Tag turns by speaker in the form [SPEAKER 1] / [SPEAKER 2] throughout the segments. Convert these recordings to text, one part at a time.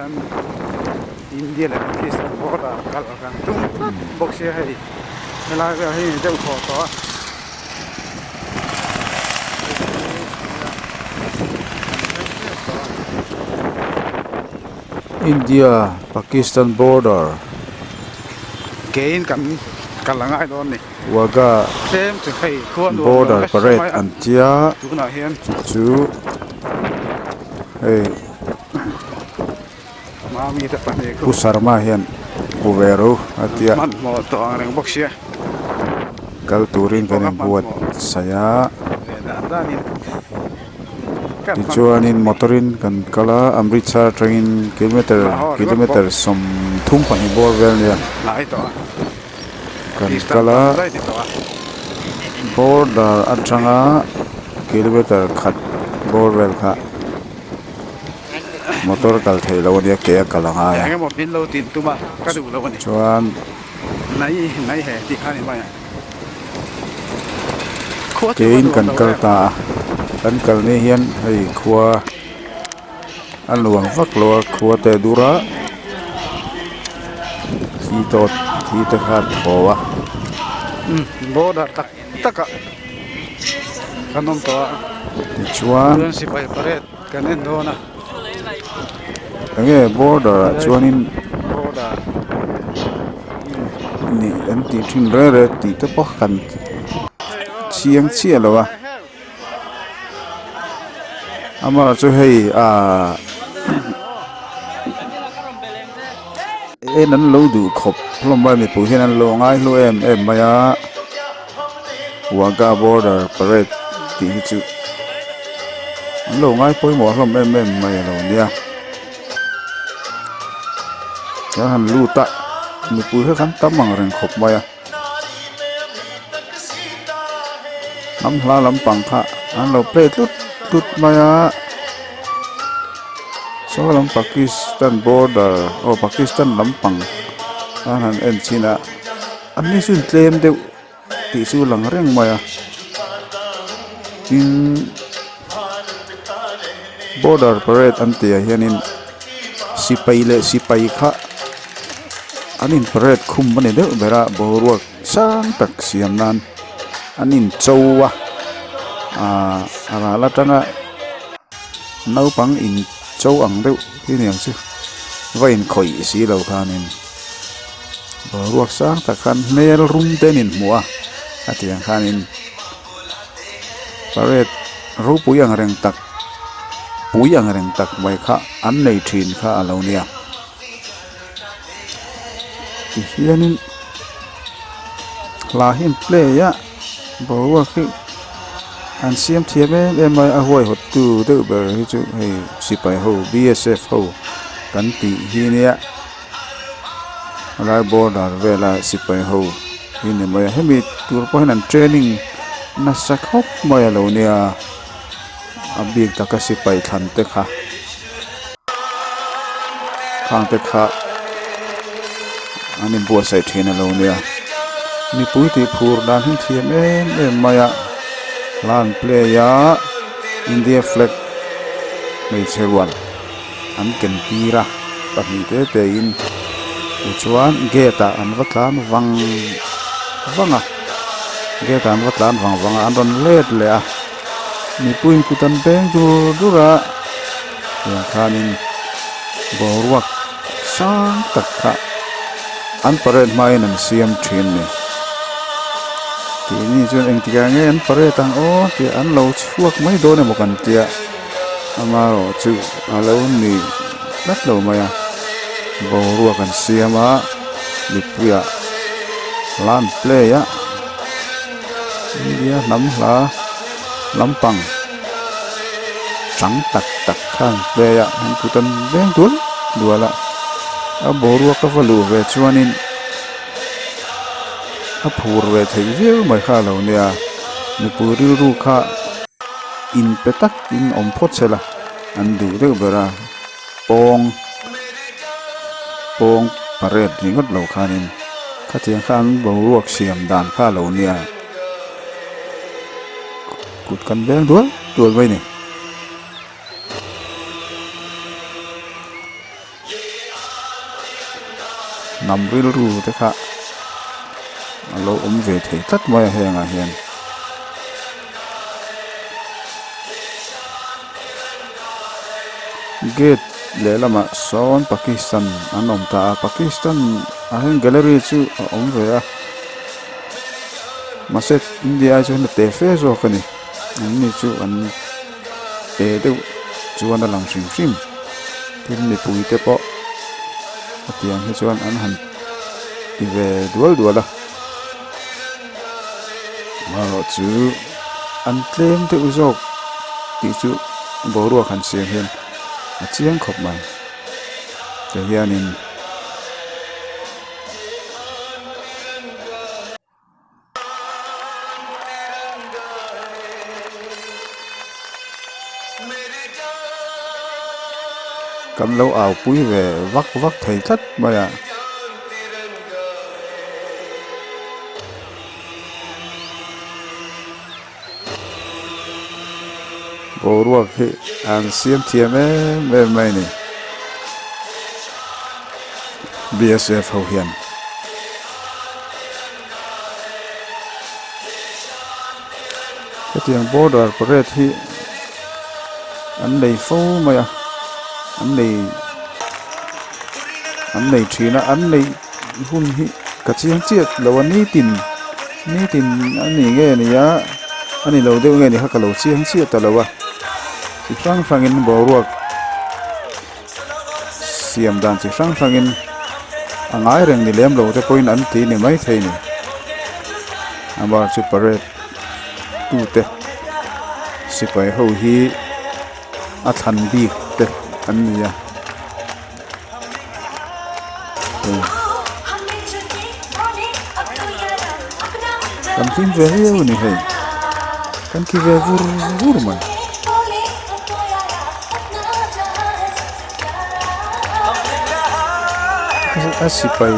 [SPEAKER 1] hian India leh Pakistan border kal kan tum tlat bawk sia hei helai vel hi deuh thaw tawh a.
[SPEAKER 2] India Pakistan border
[SPEAKER 1] Kein kan kal a ngai dawn ni.
[SPEAKER 2] Wagah
[SPEAKER 1] Tlem chu hei khua nuam lo
[SPEAKER 2] border
[SPEAKER 1] nasa
[SPEAKER 2] parade
[SPEAKER 1] mai a
[SPEAKER 2] an tia
[SPEAKER 1] tunah hian
[SPEAKER 2] chu chu hei
[SPEAKER 1] Mami te pahnih
[SPEAKER 2] Pu Sharma hian hmu ve ro a tia
[SPEAKER 1] hmanhmawh tawh ang reng bawk sia
[SPEAKER 2] kal turin kan inbuat saih a.
[SPEAKER 1] Ve dan danin.
[SPEAKER 2] Tichuanin motor-in kan kal a, Amritsar atangin kilometer kilometer 32 bawr vel nia kan kal a, border atanga kilometer khat bawr vel kha motor kal theih loh ania ke a kal a ngai a, chuan. Kein kan kal ta a kan kal ni hian hei khua a nuam vak lo a khua te a dur a thi tawt thi te kha a thaw a.
[SPEAKER 1] Border tak tak ah kan awm tawh a
[SPEAKER 2] tichuan
[SPEAKER 1] chuan sipai parade kan en dawn a.
[SPEAKER 2] Enge border ah chuanin
[SPEAKER 1] border
[SPEAKER 2] nih an tih thin reng reng tih te pawh kan chiang chiah lo a amaherawh chu hei ahh en an lo duh khawp hlawm a mipui hian an lo ngai hlu em em mai a Wagah border parade tih hi chu an lo ngai pawimawh hlawm em em mai a lo nia. Kan han lut a mipui hi kan tam ang reng khawp mai a hnam hla lampang kha an lo play tlut tlut mai a saw lam Pakistan border aw Pakistan lampang an han en chhin a an ni chu tlem deuh tih chu lang reng mai a tin border parade an tih ah hianin sipai leh sipai kha an in parade khum a ni deuh ber a boruak sang tak siam nan an in cho a ahh a ral atanga naupang in cho ang deuh hi ni ang chu va inkhawih si lo khanin. Boruak sang tak khan hmel rum te an inhmuh a a tiang khanin parade ropui ang reng tak pui ang reng tak mai kha an nei thin kha a lo nia tihianin hla hi an play a boruak hi an siam thiam em em mai a huaihawt tu deuh ber hi chu hei sipai ho B S F ho kan tih hi nia. Helai border vela sipai ho hi ni mai a hemi tur pawh hian an training nasa khawp mai a lo nia a bik taka sipai thlan te kha khang te kha an inbuatsaih thin a lo nia mipui tih phur dan hi thiam em em mai a hla an play a India flag hmeichhe rual. an ken tir a pahnih te te in tichuan gate ah an va tlan vang vang a gate ah an va tlan vang vang a an rawn let leh a mipui in kut an beng dur dur a tiang khanin boruak sang tak kha an parade hmain an siam thin a ni tih ni chuan engtikah nge an parade ang aw tih an lo chhuak mai dawn emaw kan tia. Amaherawh chu a lo ni tlat lo mai a, boruak an siam a, mipuiah hla an play a, India hnam hla lampang chang tak tak kha an play a, an kut an veng dual dual a, a boruak a va luh ve chuanin a phur ve theih viau mai kha a lo nia, mipui rilru kha. In pe tak in awm phawt se la an duh deuh ber a pawng pawng parade ringawt lo khanin khatiang kha an boruak siam dan kha a lo nia kut kan veng dual dual mai a ni. Hnam rilru te kha a lo awm ve thei tlat mai a hengah hian. Gate lehlamah sawn Pakistan an awm ta a, Pakistan ah hian gallery chu a awm ve a mahse India ai chuan a te fe zawk a ni an ni chu an te deuh chuan a lang hrim hrim tin mipui te pawh hetiang hi chuan an han ti ve dual dual a amaherawh chu an tlem deuh zawk tih chu boruak han siam hian a chiang khawp mai ti hianin. Kan lo au pui ve vak vak thei tlat mai a. Boruak hi an siam thiam em em mai a ni BSF ho hian. Hetiang border parade hi an nei fo mai a an nei an nei thin a an neih hun hi ka chiang chiah lo a nitin nitin a ni nge ni a a ni lo deuh nge ni kha ka lo chiang chiah ta lo a chi hrang hrangin boruak siam dan chi hrang hrangin a ngai reng ni lem lo te pawhin an ti ni maithei ni a bar chu parade tute sipai ho hi a thlan bik te an ni a. Kan hlim ve viau a ni hei kan khi ve vur vur mai. A sipai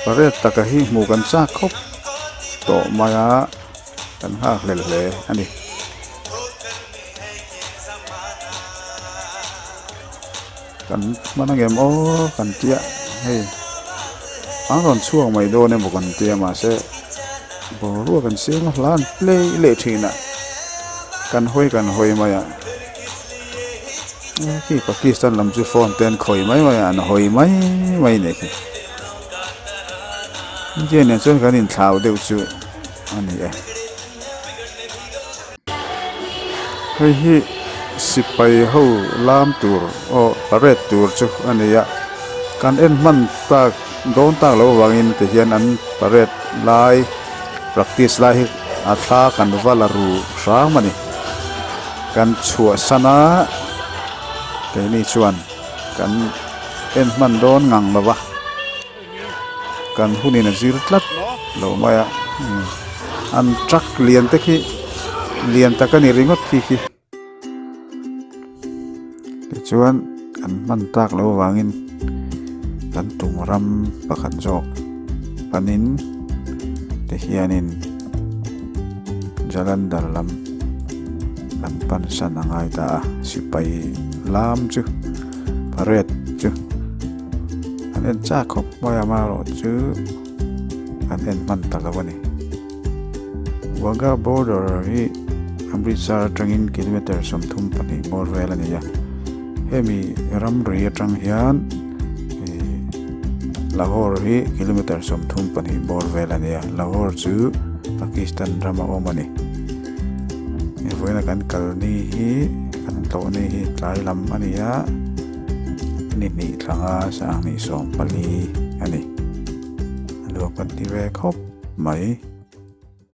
[SPEAKER 2] parade taka hi hmuh kan chak khawp tawh mai a kan nghakhlel hle a ni. Kan hman angem aw kan tia hei an rawn chhuak mai dawn emaw kan tia mahse boruak an siam a hla an play leh thin a kan hawi kan hawi mai a khi Pakistan lam chu phone te an khawih mai mai a an hawi mai mai a nih khi India nen chuan kan inthlau deuh chu a ni e. Hei hi sipai ho lam tur aw parade tur chu a ni a kan en hman tak dawn tak loh avangin ti hian an parade lai practice lai hi a thla kan va la ru hram a ni kan chhuahsan a keini chuan kan en hman dawn ngang lo va. Kan hunin a zir tlat lo mai a an truck lian te khi lian tak a ni ringawt khi khi tichuan an hman tak loh avangin kan tum ram pakhat zawk panin ti hianin Jalandhar lam kan pan san a ngai ta a sipai lam chu parade chu. An en chak khawp mai a amaherawhchu an en hman ta lo a ni. Wagah border hi Amritsar atangin kilometer 32 bawr vel a ni a, hemi ramri atang hian ih Lahore hi kilometer 32 bawr vel a ni a, Lahore chu Pakistan rama awm a ni. Hei vawiina kan kal ni hi kan tlawh ni hi tlai lam a ni a. Ni hnih thlanga 2024 a ni. A luak kan ti ve khawp mai.